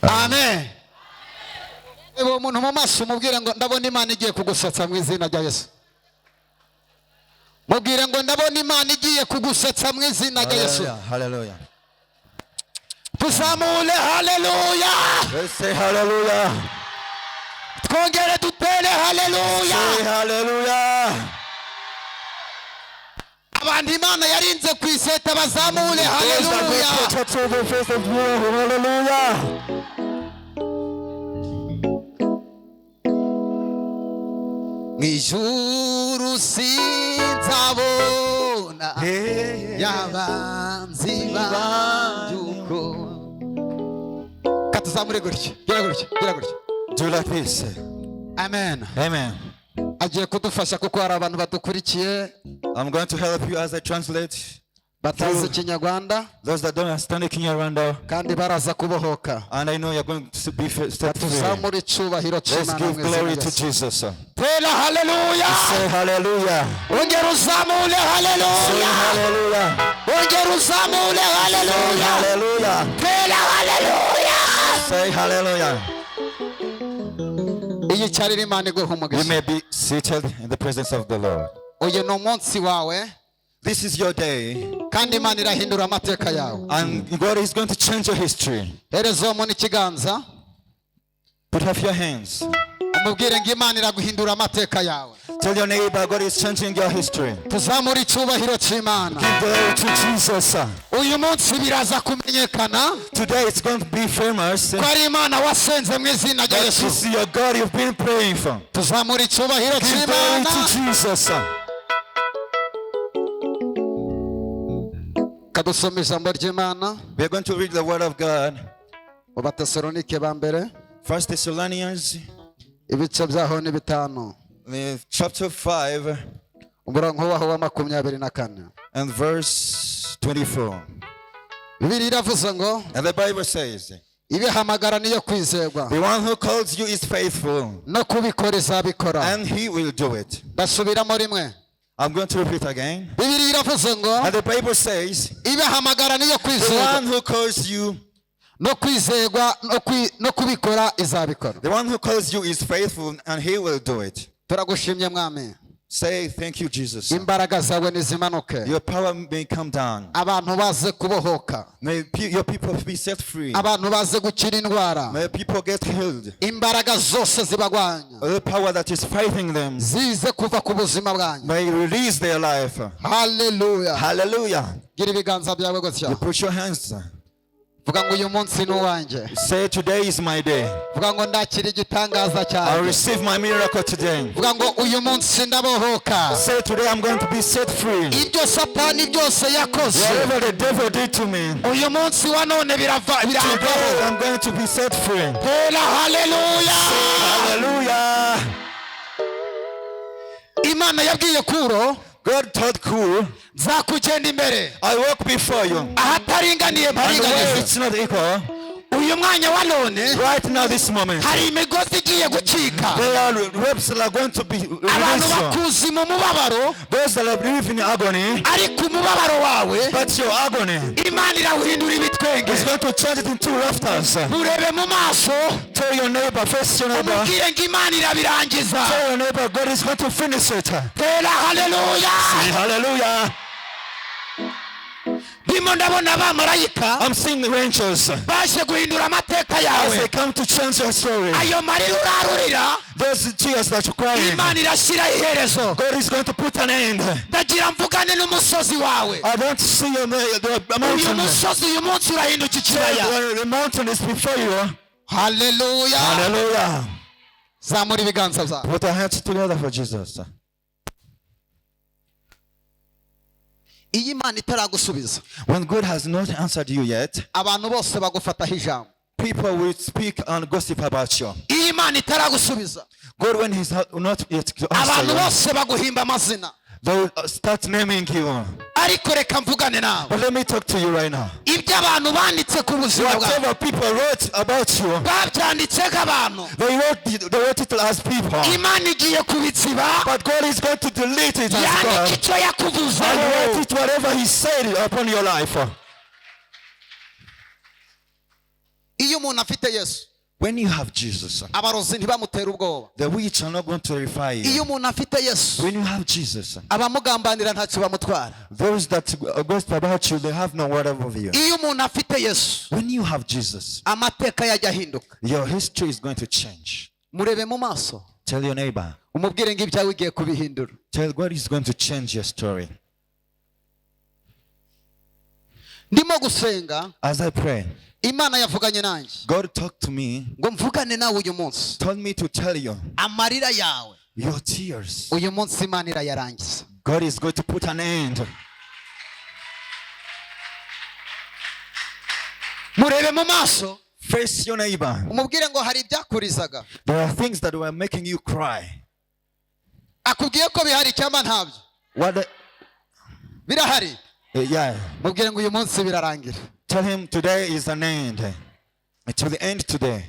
Amen. Uwo muntu mu maso umubwire ngo ndabona Imana igiye kugusetsa mu izina rya Yesu. Mubwire ngo ndabona Imana igiye kugusetsa mu izina rya Yesu. Hallelujah. Hallelujah. Tuzamure haleluya. Let's say hallelujah. Twongere dutere haleluya. Say hallelujah. Abantu Imana yarinze ku iseta bazamure Those that haleluya. God protected the face of God. Hallelujah. Mu ijuru sinzabona y'abanzi banjye uko. Katuzamure gutya, gira gutya, gira gutya. Do like this. Amen. Amen. Agiye kudufasha kuko hari abantu badukurikiye I'm going to help you as I translate. Batazi Ikinyarwanda Those that don't understand Kinyarwanda, kandi baraza kubohoka. And I know you're going to be set free. Tuzamure icyubahiro Let's cy'Imana give mu izina glory rya to Yesu. Jesus. Tera haleluya. Say hallelujah. Ongera uzamure Say haleluya. hallelujah. Ongera uzamure Say haleluya. hallelujah. Tera haleluya. Say hallelujah. Iyicarire, Imana iguha You umugisha. may be seated in the presence of the Lord. Uyu ni umunsi wawe This is your day, kandi Imana irahindura amateka yawe. And God is going to change your history. Hereza uwo muntu ikiganza Put up your hands. Umubwire ngo Imana iraguhindura amateka yawe. Tell your neighbor God is changing your history. Tuzamure icyubahiro cy'Imana. Give glory to Jesus. Uyu munsi biraza kumenyekana Today it's going to be famous. ko ari Imana wasenze mu izina rya That Yesu. is your God you've been praying for. Tuzamure icyubahiro Give glory cy'Imana. to Jesus. Kadusoma ijambo ry'Imana We are going to read the word of God. mu Batesalonike ba mbere First Thessalonians, ibice byaho ni 5 chapter 5 umurongo waho wa 24. And verse 24. Bibiliya iravuze ngo And the Bible says, ibihamagara niyo kwizerwa "The one who calls you is faithful, no kubikora izabikora. And he will do it." Ndasubiramo rimwe. I'm going to repeat again. Bibiliya iravuze ngo And the Bible says, ibihamagara niyo "The kwizerwa one who calls you, no kwizerwa no kubikora izabikora. The one who calls you is faithful, and he will do it." Turagushimye Mwami. Say, "Thank you, Jesus." Imbaraga zawe nizimanuke. Your power may come down. Abantu baze kubohoka. May your people be set free. Abantu baze gukira indwara. May people get healed. Imbaraga zose zibagwanya The power that is fighting them zize kuva ku buzima bwanyu. May release their life. Haleluya. Hallelujah. Gira ibiganza byawe gutya. You put your hands. Vuga ngo uyu munsi ni uwanjye. Say, "Today is my day." Vuga ngo ndakira igitangaza "I cyanjye. Receive my miracle today." Vuga ngo uyu munsi ndabohoka. Say, "Today I'm going to be set free." Ibyo Satani byose yakoze Whatever the devil did to me, uyu munsi wa none birava today biravaho. I'm going to be set free. Tera haleluya. Hallelujah. Imana yabwiye Kuro God told Kuro, nzakugenda imbere "I walk before you." Ahataringaniye And where mparinganize. it's not equal, Uyu mwanya wa none right now, this moment, hari imigozi igiye gucika. There are ropes that are going to be Abantu released. bakuzi mu mubabaro Those that are living in agony, ariko umubabaro wawe but your agony Imana irawuhindura ibitwenge. Is going to change it into laughters. Murebe mu maso Tell your neighbor, face your neighbor. umubwire ngo Imana irabirangiza. Tell your neighbor, God is going to finish it. Tera haleluya. Say hallelujah. Ndimo ndabona abamarayika I'm seeing the angels baje guhindura amateka as yawe. They come to change your story. Ayo marira urarurira Those tears that you're crying, Imana irashyiraho iherezo. God is going to put an end. Ndagira mvugane n'umusozi wawe. I want to see your, the Uyu mountain. Musozi uyu munsi urahinduka ikibaya. The mountain is before you. Haleluya. Hallelujah. Zamura ibiganza byawe. Put our hands together for Jesus. Iyo Imana itaragusubiza When God has not answered you yet, abantu bose bagufataho ijambo. People will speak and gossip about you. Iyo Imana itaragusubiza God, when He's not yet answered abantu you, bose baguhimba amazina. They will start naming you. Ariko reka mvugane nawe. But let me talk to you right now. Ibyo abantu banditse ku buzima bwawe Whatever people wrote about you, babyanditse nk'abantu they wrote it as people. Imana igiye kubitsiba But God is going to delete it as yandike God. Icyo yakuvuzeho. And write it whatever He said upon your life. Iyo umuntu afite Yesu, When you have Jesus, abarozi ntibamutera ubwoba. The witch are not going to terrify Iyo you. umuntu afite Yesu, When you have Jesus, abamugambanira ntacyo bamutwara. Those that gossip about you, they have no word over you. Iyo umuntu afite Yesu, When you have Jesus, amateka yajya ahinduka. Your history is going to change. Murebe mu maso, Tell your neighbor, umubwire ngo ibyawe ugiye kubihindura. Tell God is going to change your story. Ndimo gusenga, As I pray, Imana yavuganye nanjye God talked to me, ngo mvugane nawe uyu munsi. Told me to tell you, Amarira yawe your tears, uyu munsi Imana irayarangiza. God is going to put an end. Murebe mu maso, Face your neighbor. Umubwire ngo hari ibyakurizaga. There are things that were making you cry. Akubwiye ko bihari cyangwa ntabyo? What the, Birahari. Yeah. Mubwire ngo uyu munsi birarangira. Tell him today is an end. It will end today.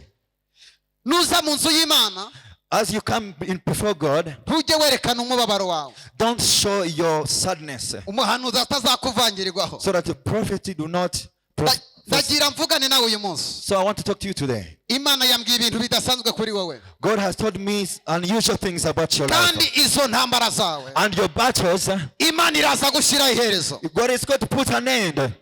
Nuza mu nzu y'Imana, As you come in before God, ntujye werekana umubabaro wawe, don't show your sadness umuhanuzi atazakuvangirirwaho. So that the prophet do not. Ndagira mvugane nawe uyu munsi. So I want to talk to you today. Imana yambwiye ibintu bidasanzwe kuri wowe. God has told me unusual things about your Kandi life. Izo ntambara zawe, And your battles, Imana iraza gushyiraho iherezo. God is going to put an end.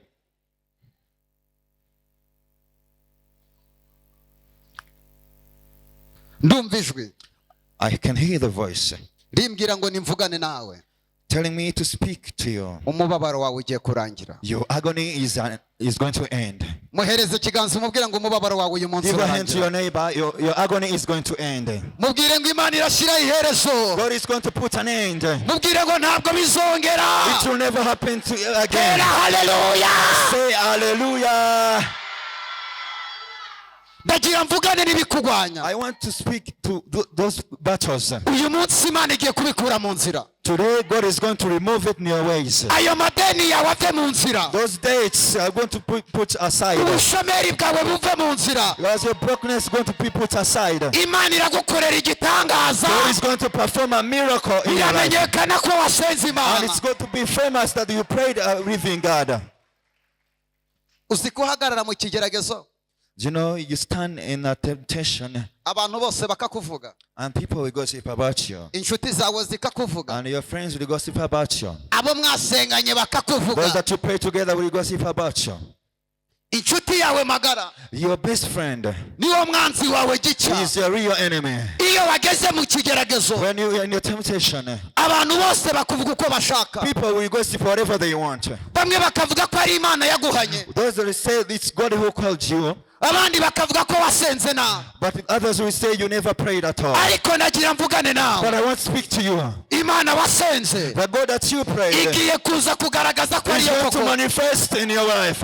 Ndumva ijwi I can hear the voice rimbwira ngo nimvugane nawe, telling me to speak to you. Umubabaro wawe ugiye kurangira. Your agony is going to end. Muhereze ikiganza umubwire ngo umubabaro wawe uyu munsi Give a hand to your urarangira. Neighbor. Your agony is going to end. Mubwire ngo Imana irashyiraho iherezo. God is going to put an end. Mubwire ngo ntabwo bizongera. It will never happen to you again. Tera haleluya. Say hallelujah. Ndagira mvugane n'ibikugwanya. I want to speak to those battles. Uyu munsi Imana igiye kubikura mu nzira. Today, God is going to remove it in your ways. Ayo madeni yawe ave mu nzira. Those dates are going to be put aside. Ubushomeri bwawe buve mu nzira. Because your brokenness is going to be put aside. Imana iragukorera igitangaza. God is going to perform a miracle in your life. Biramenyekana ko wasenze And Imana. it's going to be famous that you prayed a living God. Uzi guhagarara mu kigeragezo, You stand in a temptation abantu bose bakakuvuga, and people will gossip about you. Inshuti zawe zikakuvuga, And your friends will gossip about you. Abo mwasenganye Those bakakuvuga, that you pray together will gossip about you. Inshuti yawe magara Your best friend niwo mwanzi wawe gica. Is your real enemy. Iyo wageze mu kigeragezo, When you are in your temptation, abantu bose bakuvuga uko bashaka. People will gossip whatever they want. Bamwe bakavuga ko ari Imana yaguhanye, Those that say it's God who called you, abandi bakavuga ko wasenze nawe. But others will say you never prayed at all. Ariko nagira mvugane nawe. But I want to speak to you. Imana wasenze The God that you prayed igiye kuza kugaragaza ko is ariyo going to koko. Manifest in your life.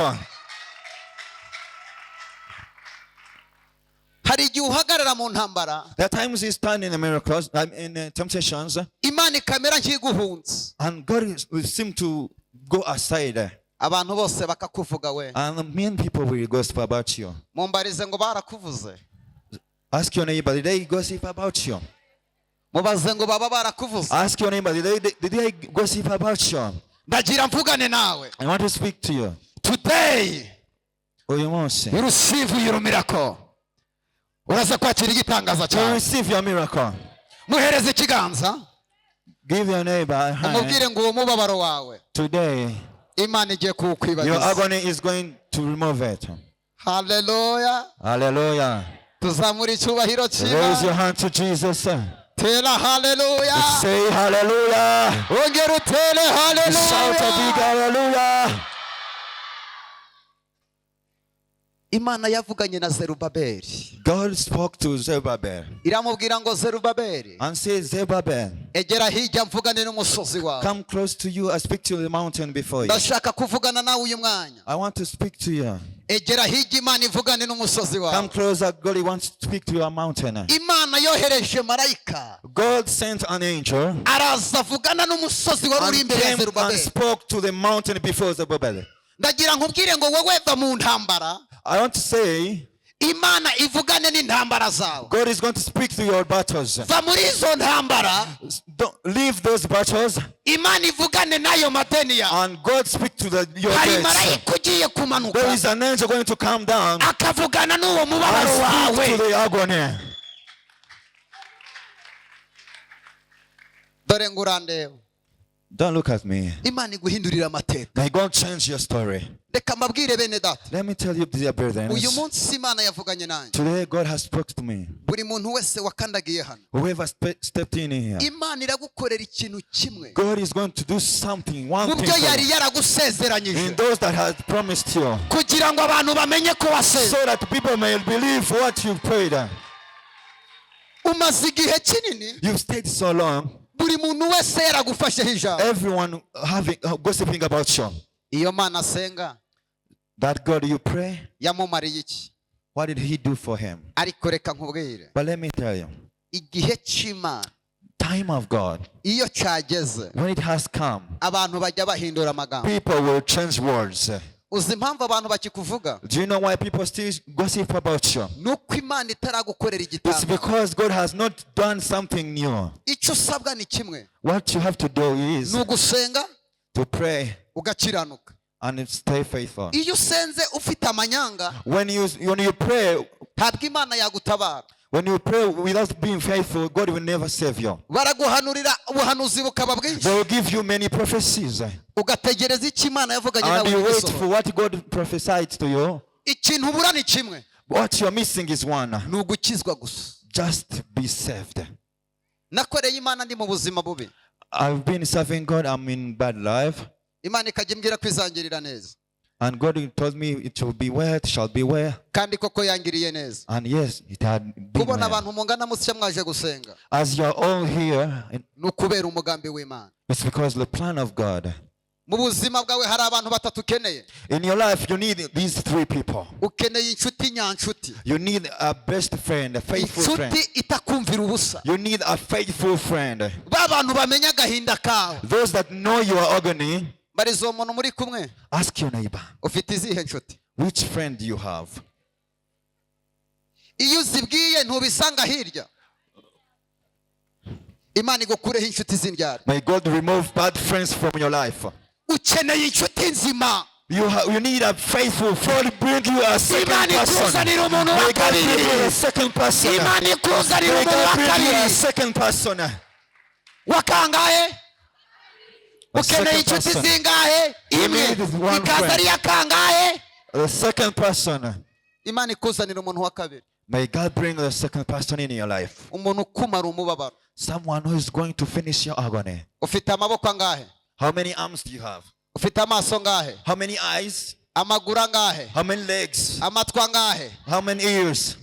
Hari igihe uhagarara mu ntambara, There are times you stand in the miracles, in the temptations, Imana ikamera nk'iguhunze, and God will seem to go aside, abantu bose bakakuvuga we. And many people will gossip about you. Mumbarize ngo barakuvuze. Ask your neighbor, did they gossip about you? Mubaze ngo baba barakuvuze. Ask your neighbor, did they gossip about you? Ndagira mvugane nawe. I want to speak to you. Today Uyu munsi. You receive your miracle. Uraza kwakira igitangaza You cyawe. Receive your miracle. Muhereze ikiganza, Give your neighbor a hand. Umubwire ngo uwo mubabaro wawe Today, Imana igiye your kuwukwibagiza. Agony is going to remove it. Haleluya. Hallelujah. Tuzamura icyubahiro Raise your cy'Imana. Hand to Jesus. Tera haleluya. Say hallelujah. Ongera utere Shout a big haleluya. Hallelujah. Imana yavuganye na Zerubabeli, God spoke to Zerubbabel iramubwira ngo Zerubabeli, and said, "Zerubbabel, egera hirya mvugane n'umusozi wawe. Come close to you. I speak to the mountain before you. Ndashaka kuvugana nawe uyu mwanya. I want to speak to you. Egera hirya Imana ivugane n'umusozi wawe." Come closer. God wants to speak to your mountain." Imana yohereje marayika, God sent an angel araza avugana n'umusozi wari uri and imbere ya came and Zerubabeli. Spoke to the mountain before Zerubbabel. Ndagira nkubwire ngo wowe va mu ntambara. I want to say, Imana ivugane n'intambara zawe. God is going to speak to your battles. Va muri izo ntambara. Don't leave those battles Imana ivugane n'ayo madeni yawe. And God speak to your Hari debts. marayika ugiye kumanuka There is an angel going to come down akavugana n'uwo mubabaro and wawe. speak to the agony. Dore ngo urandeba. Don't look at me. Imana iguhindurira amateka. May God change your story. Reka mbabwire bene data. Let me tell you, dear brethren, Uyu munsi Imana yavuganye nanjye. Today God has spoken to me. Buri muntu wese wakandagiye hano, Whoever stepped in here, Imana iragukorera ikintu kimwe God is going to do something, one mu thing byo for yari you. yaragusezeranyije In those that has promised you, kugira ngo abantu bamenye ko waseze. So that people may believe what you prayed. Umaze igihe kinini You've stayed so long, buri muntu wese yaragufasheho ijambo. Everyone having gossiping about you. Iyo Mana asenga That God you pray, yamumariye iki? What did He do for him? Ariko reka nkubwire, But let me tell you, igihe cy'Imana time of God, iyo cyageze, when it has come, abantu bajya bahindura amagambo. People will change words. Uzi impamvu abantu bakikuvuga? Do you know why people still gossip about you? Ni uko Imana itaragukorera It's igitangaza. Because God has not done something new. Icyo usabwa ni kimwe. What you have to do is Ni ugusenga to pray ugakiranuka. And stay faithful. Iyo usenze ufite amanyanga, When you pray, ntabwo Imana yagutabara. When you pray without being faithful, God will never save you. Baraguhanurira ubuhanuzi bukaba bwinshi, They will give you many prophecies, ugategereza icyo Imana yavuganye and nawe you wait ntigisohore. For what God prophesied to you. Ikintu ubura ni kimwe. What you're missing is one. Ni ugukizwa gusa. Just be saved. Nakoreye Imana ndi mu buzima bubi. I've been serving God. I'm in bad life. Imana ikajya imbwira ko izangirira neza. And God told me it will be well, it shall be well. Kandi koko yangiriye neza. And yes, it had been Kubona well. abantu mungana mutya mwaje gusenga As you are all here, ni ukubera umugambi w'Imana. It's because the plan of God. Mu buzima bwawe hari abantu batatu ukeneye. In your life, you need these three people. Ukeneye inshuti nyanshuti. You need a best friend, a faithful friend. Inshuti itakumvira ubusa. You need a faithful friend. Ba bantu bamenya agahinda kawe. Those that know your agony, Bariza uwo muntu muri kumwe. Ask your neighbor, Ufite izihe nshuti? Which friend do you have? Iyo uzibwiye ntubisanga hirya. Imana igukureho inshuti z'indyarya. May God remove bad friends from your life. Ukeneye inshuti nzima. You need a faithful friend. Bring you a second Imana person. ikuzanira umuntu wa May God bring kabiri. you a second person. Imana ikuzanira May umuntu wa God bring you a kabiri. Second person. Wa kangahe? A Ukeneye second inshuti person. zingahe? Imwe. Need is one Ikaza friend. ari iya kangahe? The second person. Imana ikuzanira umuntu wa kabiri. May God bring the second person in your life. Umuntu ukumara umubabaro. Someone who is going to finish your agony. Ufite amaboko angahe? How many arms do you have? Ufite amaso angahe? How many eyes? Amaguru angahe? How many legs? Amatwi angahe? How many ears?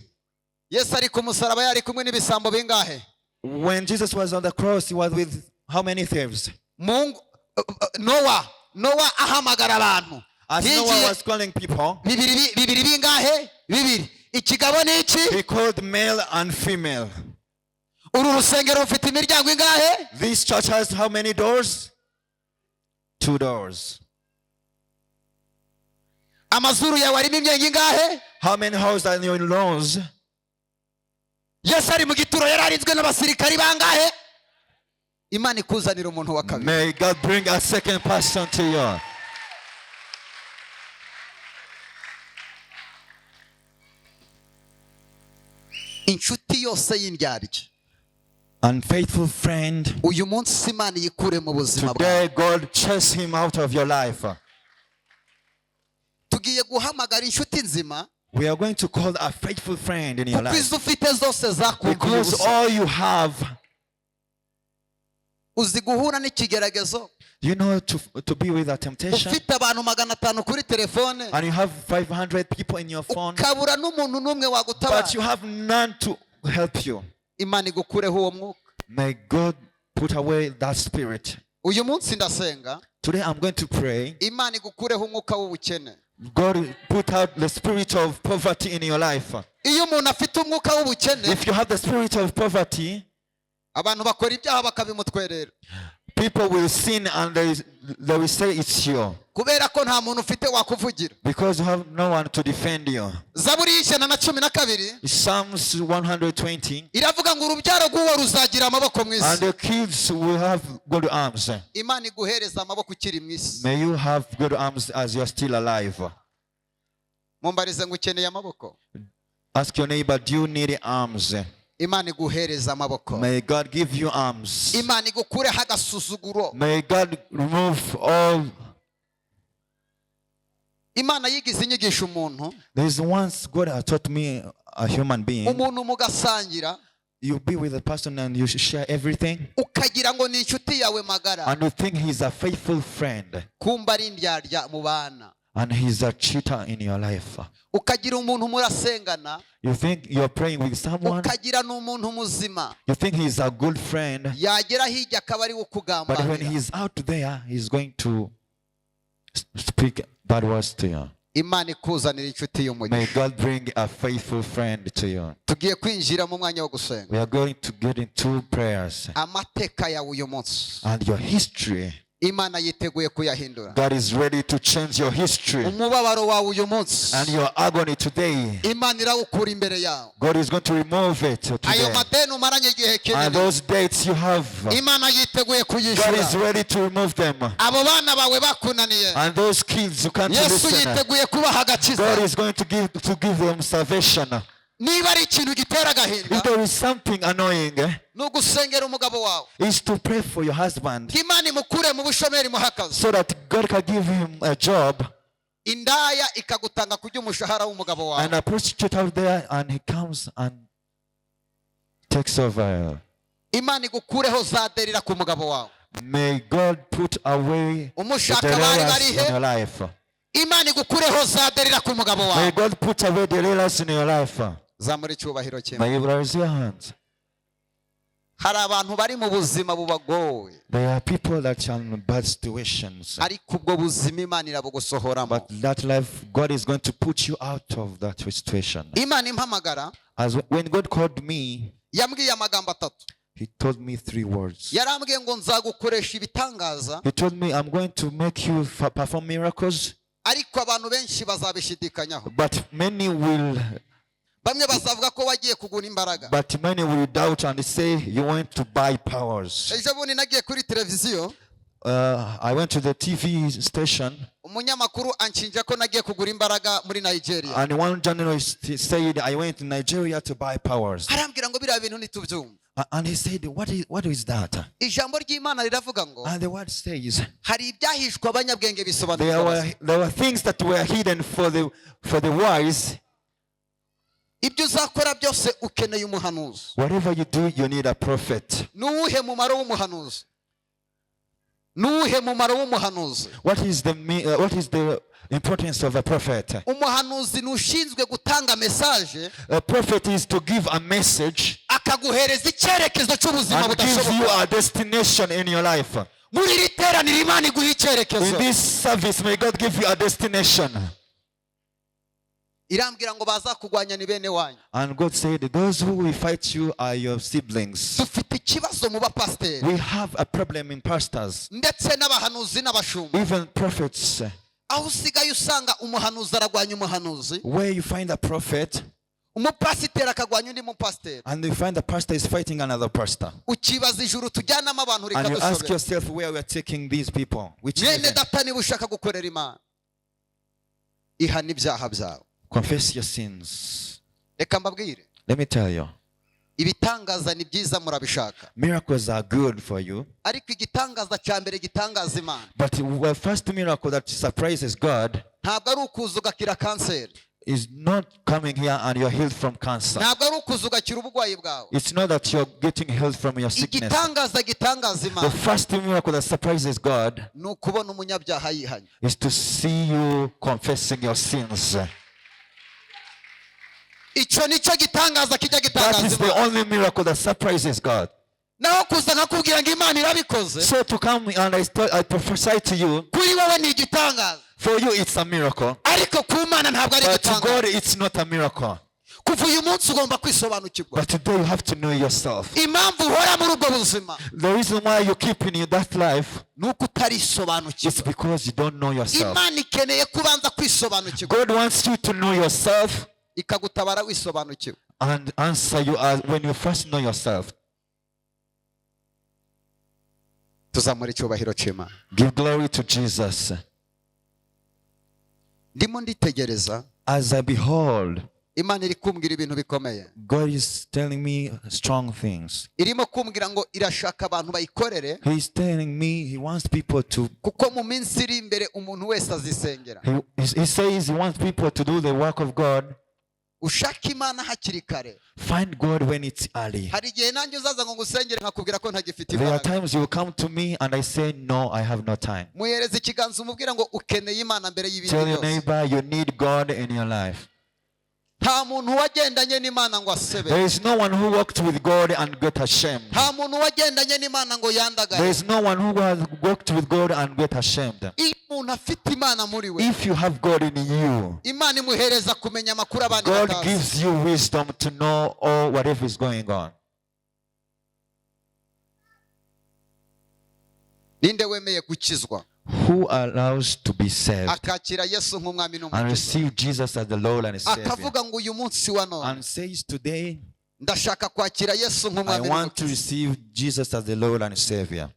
Yesu ari ku musaraba yari kumwe n'ibisambo bingahe? When Jesus was on the cross, he was with how many thieves? Mungu Nowa, Nowa ahamagara abantu, As Noah Hinjiye was calling people, bibiri bibiri bingahe? Bibiri. Ikigabo ni iki? He called male and female. Uru rusengero rufite imiryango ingahe? This church has how many doors? Two doors. Amazuru yawe arimo imyenge ingahe? How many holes are in your nose? Yesu ari mu gituro yari arinzwe n'abasirikari bangahe? Imana ikuzanira umuntu wa kabiri. May God bring a second person to you. Inshuti yose y'indyarya, Unfaithful friend, uyu munsi Imana iyikure mu buzima bwawe. Today God chase him out of your life. Tugiye guhamagara inshuti nzima, We are going to call a faithful friend in your kuko life. izo ufite zose zakumviye Because ubusa. all you have, Uzi guhura n'ikigeragezo you know, to be with a temptation, ufite abantu 500 kuri telefone, and you have 500 people in your phone, ukabura n'umuntu n'umwe wagutabara. But you have none to help you. Imana igukureho uwo mwuka. May God put away that spirit. Uyu munsi ndasenga. Today I'm going to pray. Imana igukureho umwuka w'ubukene. God put out the spirit of poverty in your life. Iyo umuntu afite umwuka w'ubukene, If you have the spirit of poverty, abantu bakora ibyaha bakabimutwerera. People will sin and they will say it's you Kubera ko nta muntu ufite wakuvugira. Because you have no one to defend you. Zaburi y'112 Psalms 120. Iravuga ngo urubyaro rw'uwo ruzagira amaboko mu And isi. the kids will have good arms. Imana iguhereza amaboko ukiri mu isi. May you have good arms as you're still alive. Mumbarize ngo ukeneye amaboko. Ask your neighbor, do you need arms? Imana iguhereza amaboko. May God give you arms. Imana igukureho agasuzuguro. May God remove all. Imana yigize inyigisha umuntu. There's once God has taught me a human being. Umuntu mugasangira You be with a person and you share everything, ukagira ngo ni inshuti yawe magara, and you think he's a faithful friend, kumba ari indyarya mu bana. And he's a cheater in your life. Ukagira umuntu murasengana, You think you're praying with someone, ukagira ni umuntu muzima, you think he's a good friend, yagera hirya akaba ari we but when ukugambanira. He's out there, he's going to speak bad words to you. Imana ikuzanira inshuti May y'umugisha. God bring a faithful friend to you. Tugiye kwinjira mu mwanya wo gusenga. We are going to get into prayers. Amateka yawe uyu munsi, And your history, Imana yiteguye kuyahindura. God is ready to change your history. Umubabaro wawe uyu munsi, And your agony today, Imana irawukura imbere yawe. God is going to remove it Ayo today. madeni umaranye igihe And kinini, those debts you have, Imana yiteguye God is kuyishyura. Ready to remove them. Abo bana bawe bakunaniye, And those kids who can't Yesu listen, yiteguye kubaha agakiza. God is going to give them salvation. Niba ari ikintu gitera agahinda, If there is something annoying, ni ugusengera umugabo wawe is to pray for your husband ngo Imana imukure mu bushomeri muhe akazi. So that God can give him a job. Indaya ikagutanga kurya umushahara w'umugabo wawe. And a prostitute out there, and he comes and takes over. Imana igukureho za Delila ku mugabo wawe. May God put away the Umushaka bari Delilahs bari in he? Your life. Imana igukureho za Delila ku mugabo May wawe. God put away Delilahs in your life. Zamura icyubahiro cye. May you raise your hands. Hari abantu bari mu buzima bubagowe, There are people that are in bad situations. Ariko ubwo buzima Imana irabugusohoramo. But that life, God is going to put you out of that situation. Imana impamagara, As when God called me, yambwiye amagambo atatu. He told me three words. Yarambwiye ngo nzagukoresha ibitangaza, He told me, "I'm going to make you perform miracles, ariko abantu benshi bazabishidikanyaho. But many will, Bamwe bazavuga ko wagiye kugura imbaraga. But many will doubt and say you want to buy powers." Ejo bundi nagiye kuri televiziyo, I went to the TV station, umunyamakuru anshinja ko nagiye kugura imbaraga muri Nigeria. And one journalist said I went to Nigeria to buy powers. Arambwira ngo biriya bintu ntitubyumva. And he said, What is that?" Ijambo ry'Imana riravuga ngo And the word says, hari ibyahishwe abanyabwenge There bisobanurwa. were things that were hidden for the wise. Ibyo uzakora byose ukeneye umuhanuzi. Whatever you do, you need a prophet. Ni uwuhe mumaro w'umuhanuzi? Ni uwuhe mumaro w'umuhanuzi? What is the importance of a prophet? Umuhanuzi ni ushinzwe gutanga message, A prophet is to give a message akaguhereza icyerekezo cy'ubuzima and give you budashoboka. A destination in your life. Muri iri teraniro Imana iguha icyerekezo. In this service, may God give you a destination. Irambwira ngo bazakugwanya ni bene wanyu. And God said, "Those who will fight you are your siblings." Dufite ikibazo mu bapasiteri, We have a problem in pastors, ndetse n'abahanuzi n'abashumba, even prophets. Aho usigaye usanga umuhanuzi aragwanya umuhanuzi, Where you find a prophet umupasiteri akagwanya undi mupasiteri, and you find the pastor is fighting another pastor. Ukibaza ijuru tujyanamo abantu And you ask rikadushobera. Yourself where we are taking these people. Which Mwene heaven? data, niba ushaka gukorera Imana, ihana ibyaha byawe. Confess your sins. Reka mbabwire, Let me tell you, ibitangaza ni byiza murabishaka, miracles are good for you. Ariko igitangaza cya mbere gitangaza Imana, But the first miracle that surprises God ntabwo ari ukuza ugakira kanseri, is not coming here and you're healed from cancer. Ntabwo ari ukuza ugakira uburwayi bwawe. It's not that you're getting healed from your sickness. Igitangaza gitangaza The Imana first miracle that surprises God ni ukubona umunyabyaha yihanye. Is to see you confessing your sins. Icyo nicyo gitangaza kijya That gitangaza is the Imana. Only miracle that surprises God. Naho kuza nkakubwira ngo Imana irabikoze, So to come and I prophesy to you, kuri wowe ni igitangaza, for you it's a miracle. ariko ku Mana ntabwo ari But to igitangaza. God it's not a miracle. Kuva uyu munsi ugomba kwisobanukirwa. But today you have to know yourself. Impamvu uhora muri ubwo buzima The reason why you're keeping you that life ni uko is utarisobanukirwa. Because you don't know yourself. Imana ikeneye kubanza kwisobanukirwa, God wants you to know yourself ikagutabara wisobanukiwe. And answer you as when you first know yourself. Tuzamura icyubahiro cy'Imana. Give glory to Jesus. Ndimo nditegereza, As I behold, Imana iri kumbwira ibintu bikomeye. God is telling me strong things. Irimo kumbwira ngo irashaka abantu bayikorere, He is telling me He wants people to. Kuko mu minsi iri imbere umuntu wese azisengera. He says He wants people to do the work of God. Ushaka Imana hakiri kare. Find God when it's early. Hari igihe nanjye uzaza ngo ngusengere nkakubwira ko ntagifite There are imbaraga. times you will come to me and I say, "No, I have no time." Muhereza ikiganza umubwira ngo ukeneye Imana mbere y'ibindi Tell your byose. neighbor you need God in your life. Nta muntu wagendanye n'Imana ngo asebe. There is no one who walked with God and got ashamed. Nta muntu wagendanye n'Imana ngo There yandagaye. is no one who has walked with God and got ashamed. Iyo umuntu afite Imana muri we, If you have God in you, Imana imuhereza kumenya amakuru abandi God batazi. Gives you wisdom to know all whatever is going on. Ninde wemeye gukizwa, Who allows to be saved akakira Yesu nk'umwami and n'umukiza, receive Jesus as the Lord and Savior, akavuga ngo uyu munsi wa none and says, "Today ndashaka kwakira Yesu I nk'umwami want to n'umukiza"? Receive Jesus as the Lord and Savior.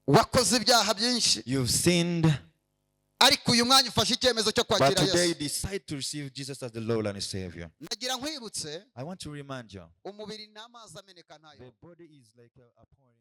Wakoze ibyaha byinshi, You've sinned, ariko uyu mwanya ufashe icyemezo cyo but kwakira today you Yesu. Decide to receive Jesus as the Lord and Savior. Ndagira nkwibutse, I want to remind you, umubiri ni amazi ameneka ntayo. The body is like a pouring